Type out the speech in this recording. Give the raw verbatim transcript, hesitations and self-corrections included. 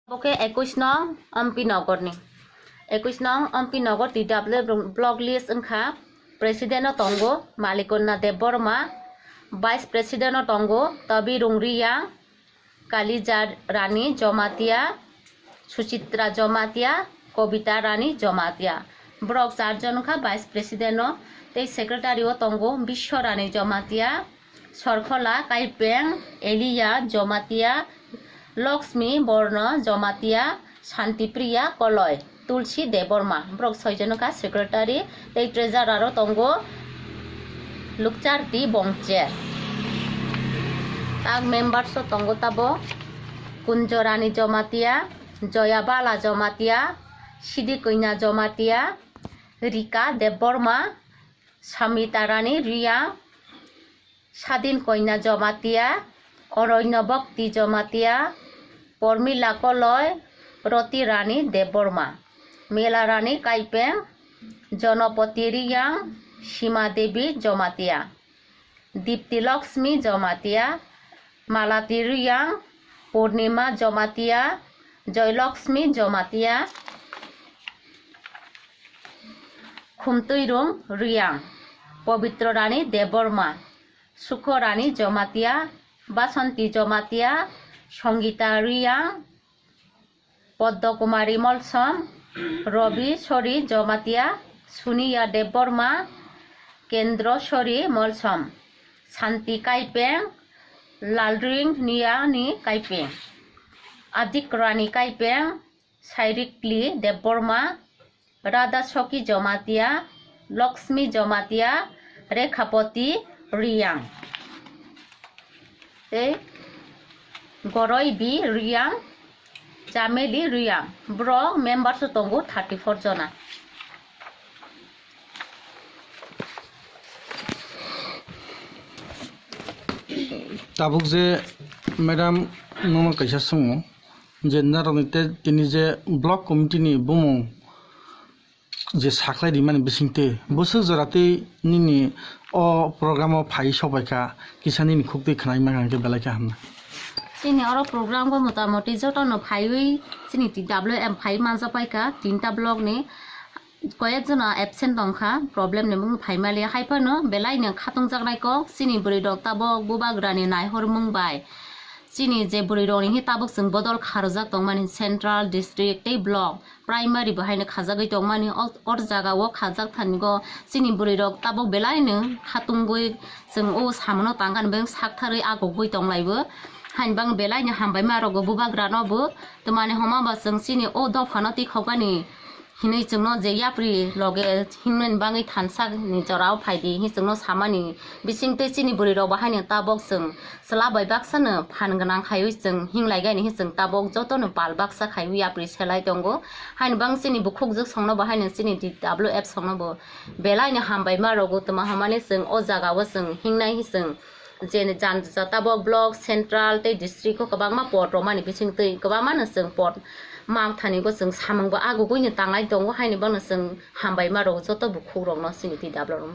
Bo khe ekush nong Ampi Nogor ni. Ekush nong Ampi Nogor T W block list wngkha. President no tongo Malikonna Debbarma, Vice President no tongo Tabirung Riyang, Kalija Rani Jomatia, Suchitra Jomatia, Kobita Rani Jomatia. Borok charjon wngkha Vice President no, tei Secretary o tongo Biswa Rani Jomatia, Sorkhola Kaipeng, Elia Jomatia, Lakshmi Borno Jomatia, Shantipriya Koloi, Tulsi Debbarma. Borok soijon wngkha Secretary tei Treasurer o tongo Lukcharti Bongcher. Tak members o tongo tabo Kunjorani Jomatia, Joyabala Jomatia, Sidi Koina Jomatia, Rika Debbarma, Samita Rani Riyang, Sadin Koina Jomatia, Oroino Bhakti Jomatia, Pormila Koloi, Roti Rani Debbarma, Mela Rani Kaipeng, Jonopoti Riyang, Sima Devi Jomatia, Dipti Lakshmi Jomatia, Malati Riyang, Purnima Jomatia, Joy Lakshmi Jomatia, Khumtuirung Riyang, Pobitro Rani Debbarma, Sukho Rani Jomatia, Basanti Jomatia, Songita Riyang, Poddo Kumari Molsom, Robi Sori Jomatia, Suniya Debbarma, Kendro Sori Molsom, Santi Kaipeng, Lalring Niyani Kaipeng, Adik Rani Kaipeng, Sairikli Debbarma, Radha Soki Jomatia, Lakshmi Jomatia, Rekhapoti Riyang, tei Goroi B Riyang, Chameli Riyang. Borok members o tongo thirty four jona. Tabuk je madam nono kaisa swngo je narokni te tini je block committee ni bumung je saklai rimani bisingtwi bwswk jora tei nini o program o phai sokbaikha, kisa nini khuktwi khwnai mankha hwnkhe belai khe hamnai. Chini oro program o motamoti jotono phaiwi chini T W M phai manjakpaikha tinta block ni. Koyek jona absent tongkha, problem ni mung phai maliya, hai phano belai no khatung jaknai kok chini bwrwi rok tabok bubagra ni naihor mung bai. Chini je bwrwi rok ni hi tabok chwng bodol kharjak tongmani central, district tei block, primary bo haino khajagwi tongmani o, or jaga o khajak thani go chini bwrwi rok tabok belai no khatungwi chwng o samano tangkha ni beng saktharwi agogwi tonglaibo. Hainbang belai no hambai ma rogo bubagra no bo, twmani homa ba chwng chini o dopha no tikhokmani hinwi chwngno je yapri loge himnani bagwi thansa ni jorao phaidi hinwi chwngno samani bisingtwi chini bwrwi rok bo haino tabok chwng chwla bai baksa no phan gwnang khaiwi chwng hinglai gani hinwi chwng tabok joto no pal baksa khaiwi yapri selai tongo. Haino bang chini bukhuk jwk songno bo haino chini T W F songno bo belai no hambai ma rogo twma hamani chwng o jaga o chwng hingnai hinwi chwng je jan tabok block, central tei district o kwbangma pot romani bisingtwi kwbangma no chwng pot Mangthani bo chwng samung bo agugui no tanglai tongo, haini bono chwng hambai ma rw joto bukhuk rok no chini twi dablo rw.